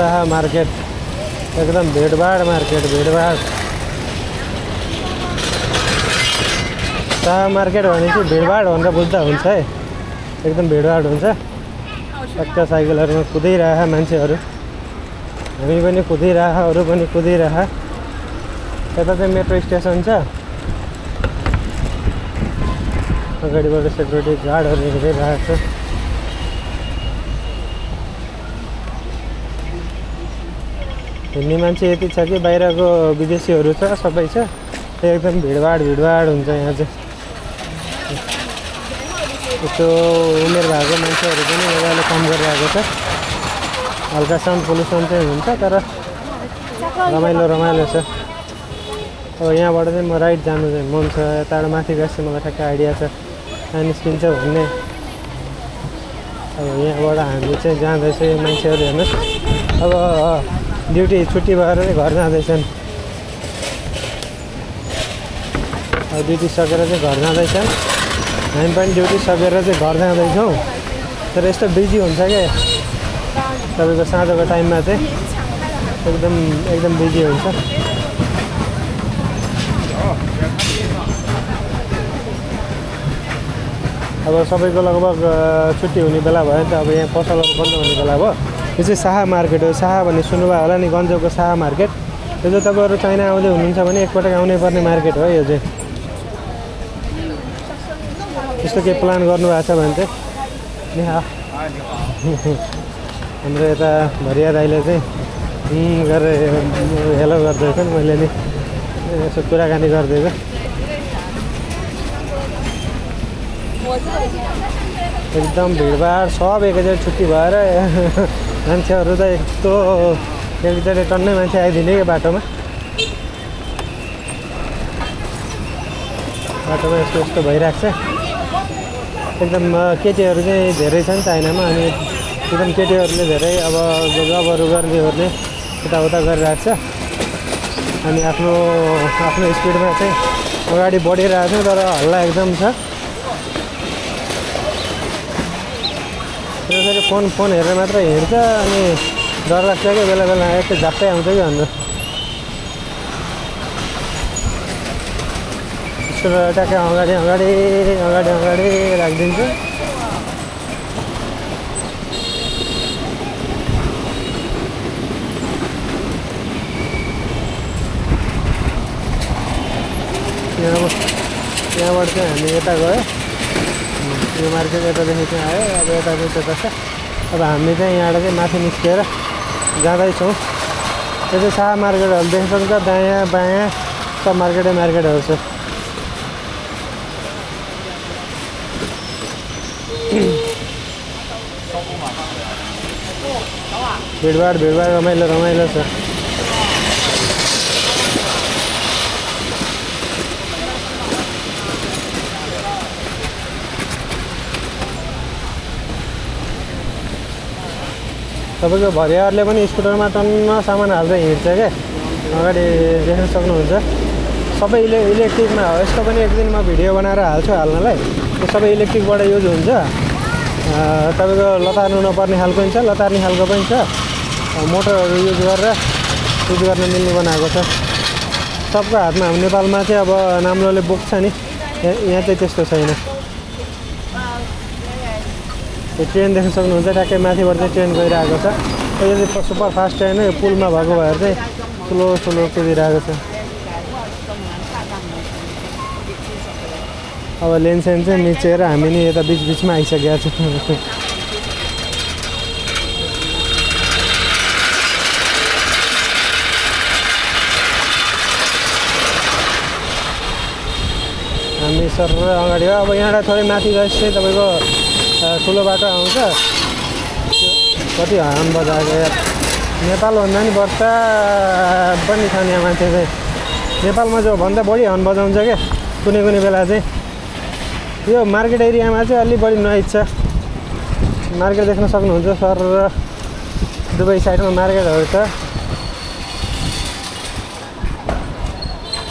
Saha market एकदम भिडभाड market भिडभाड साहा मार्केट भनेपछि भिडभाड भनेर बुझ्दा हुन्छ है एकदम भिडभाड हुन्छ टक्क साइकलहरुमा कुदिरहेका मान्छेहरु हामी पनि कुदिरहेका अरु पनि कुदिरहेका यता चाहिँ मेट्रो स्टेसन छ अगाडिबाट सेक्युरिटी गार्डहरु हिँडिरहेको छ हिँड्ने मान्छे यति छ कि बाहिरको विदेशीहरु छ सबै छ एकदम भिडभाड हुन्छ यहाँ चाहिँ यस्तो उमेर भएको मान्छेहरु पनि यहाँले काम गरिरहेको छ हल्का साउन्ड पोल्युसन चाहिँ हुन्छ तर रमाइलो छ अब यहाँबाट चाहिँ म राइट जानु चाहिँ मन छ यताबाट माथि गएपछि मलाई ठ्याक्क आइडिया छ कहाँ निस्किन्छ भन्ने अब यहाँबाट हामी चाहिँ जाँदैछ मान्छेहरु हेर्नुस् अब ड्युटी छुट्टी भएर चाहिँ घर जाँदैछन् अब ड्युटी सकेर चाहिँ घर जाँदैछन् हामी पनि ड्युटी सकेर चाहिँ घर जाँदैछौँ तर यस्तो बिजी हुन्छ क्या तपाईको साँझको टाइममा चाहिँ एकदम बिजी हुन्छ अब सबैको लगभग छुट्टी हुने बेला भयो नि त अब यहाँ पसलहरु बन्द हुने बेला भयो यो चाहिँ साहा मार्केट हो साहा भन्ने सुन्नुभयो होला नि गन्जौको साहा मार्केट यो चाहिँ तपाईहरु चाइना आउँदै हुनुहुन्छ भने एकपटक आउनै पर्ने मार्केट हो यो चाहिँ यस्तो के प्लान गर्नु भएको छ भने चाहिँ हाम्रो यता भरिया दाइले चाहिँ गरेर हेलो गर्दैछन् मैले नि यसो कुराकानी गर्दैछु एकदम भिडभाड सब एकैचोटि छुट्टी भएर मान्छेहरु त यस्तो एकचोटि टन्नै मान्छे आइदिने के बाटोमा यस्तो भइरहेको छ एकदम केटीहरु चाहिँ धेरै छन् चाइनामा अनि एकदम केटीहरुले धेरै अब जबहरु गर्नेहरुले यताउता गरिरहेको छ अनि आफ्नो स्पिडमा चाहिँ अगाडि बढिरहेको छ तर हल्ला एकदम छ त्यसरी फोन हेरेर मात्र हिँड्छ अनि डर लाग्छ कि बेला यस्तो झट्टै आउँछ कि भन्नु स्कुटर ट्याक्कै अगाडि राखिदिन्छु यहाँबाट चाहिँ हामी यता गयो यो मार्केट यतादेखि चाहिँ आयो अब यता चाहिँ त्यता छ अब हामी चाहिँ यहाँबाट चाहिँ माथि निस्केर जाँदैछौँ यो चाहिँ साहा मार्केटहरू देख्न सक्छ दायाँ बायाँ सब मार्केटहरू छ भिडभाड रमाइलो छ तपाईको भरियाहरूले पनि स्कुटरमा टन्न सामान हाल्दै हिँड्छ क्या अगाडि देख्न सक्नुहुन्छ सबै इलेक्ट्रिकमा हो यसको पनि एक दिन म भिडियो बनाएर हाल्छु हाल्नलाई यो सबै इलेक्ट्रिकबाट युज हुन्छ तपाईको लतार्नु नपर्ने खालको पनि छ लतार्ने खालको पनि छ मोटरहरू युज गर्न मिल्ने बनाएको छ सबको हातमा हाम्रो नेपालमा चाहिँ अब नाम्लोले बोक्छ नि यहाँ चाहिँ त्यस्तो छैन यो ट्रेन देख्न सक्नुहुन्छ ट्याक्कै माथिबाट चाहिँ ट्रेन गइरहेको छ यो चाहिँ सुपर फास्ट ट्रेन हो यो पुलमा भएको भएर चाहिँ स्लो कुदिरहेको छ अब लेनसेन चाहिँ मिचेर हामी नि यता बिचमा आइसकेका छौँ हामी सर अगाडि हो अब यहाँबाट थोरै माथि गएपछि तपाईको ठुलो बाटो आउँछ कति हर्न बजाएको यार नेपाल भन्दा नि वर्षा पनि छ यहाँ मान्छे चाहिँ नेपालमा जो भन्दा बढी हर्न बजाउँछ क्या कुनै बेला चाहिँ यो मार्केट एरियामा चाहिँ अलि बढी नोइज छ मार्केट देख्न सक्नुहुन्छ सर दुवै साइडमा मार्केटहरू छ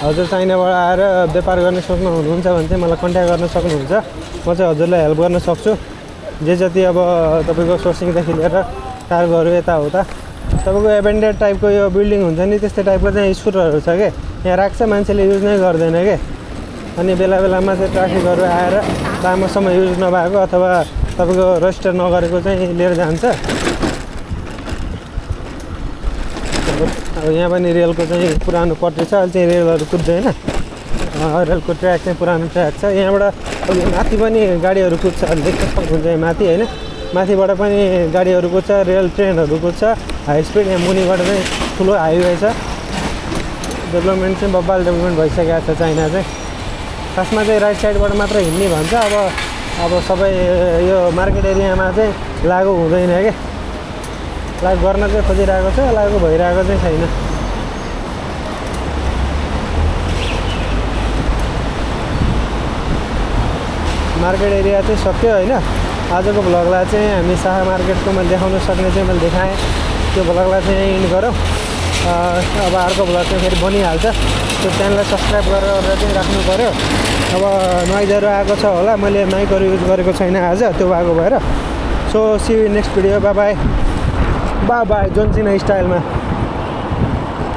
हजुर चाइनाबाट आएर व्यापार गर्न सक्नुहुन्छ भने चाहिँ मलाई कन्ट्याक्ट गर्न सक्नुहुन्छ म चाहिँ हजुरलाई हेल्प गर्न सक्छु जे जति अब तपाईको सोर्सिङदेखि लिएर कार्गोहरू यताउता तपाईँको एबेन्डेड टाइपको यो बिल्डिङ हुन्छ नि त्यस्तै टाइपको चाहिँ स्कुटरहरू छ क्या यहाँ राख्छ मान्छेले युज नै गर्दैन क्या अनि बेला बेलामा चाहिँ ट्राफिकहरू आएर लामोसम्म युज नभएको अथवा तपाईँको रजिस्टर नगरेको चाहिँ लिएर जान्छ अब यहाँ पनि रेलको चाहिँ पुरानो पट्टी छ अहिले चाहिँ रेलहरू कुद्दैन रेलको ट्र्याक चाहिँ पुरानो ट्र्याक छ यहाँबाट माथि पनि गाडीहरू कुद्छ अहिले देख्न सक्नुहुन्छ यहाँ माथि होइन माथिबाट पनि गाडीहरू कुद्छ रेल ट्रेनहरू कुद्छ हाई स्पिड यहाँ मुनिबाट चाहिँ ठुलो हाइवे छ डेभलपमेन्ट चाहिँ बब्बाल डेभलपमेन्ट भइसकेको छ चाइना चाहिँ खासमा चाहिँ राइट साइडबाट मात्र हिँड्ने भन्छ अब सबै यो मार्केट एरियामा चाहिँ लागु हुँदैन क्या लागु गर्न चाहिँ खोजिरहेको छ लागु भइरहेको चाहिँ छैन मार्केट एरिया चाहिँ सक्यो होइन आजको भ्लगलाई चाहिँ हामी साहा मार्केटको मैले देखाउन सक्ने चाहिँ मैले देखाएँ त्यो भ्लगलाई चाहिँ इन्ड गरौँ अब अर्को भ्लग चाहिँ फेरि बनिहाल्छ त्यो च्यानललाई सब्सक्राइब गरेर चाहिँ राख्नु पऱ्यो अब नोइजहरू आएको छ होला मैले माइकहरू युज गरेको छैन आज त्यो भएको भएर so see you next video bye bye John Cena स्टाइलमा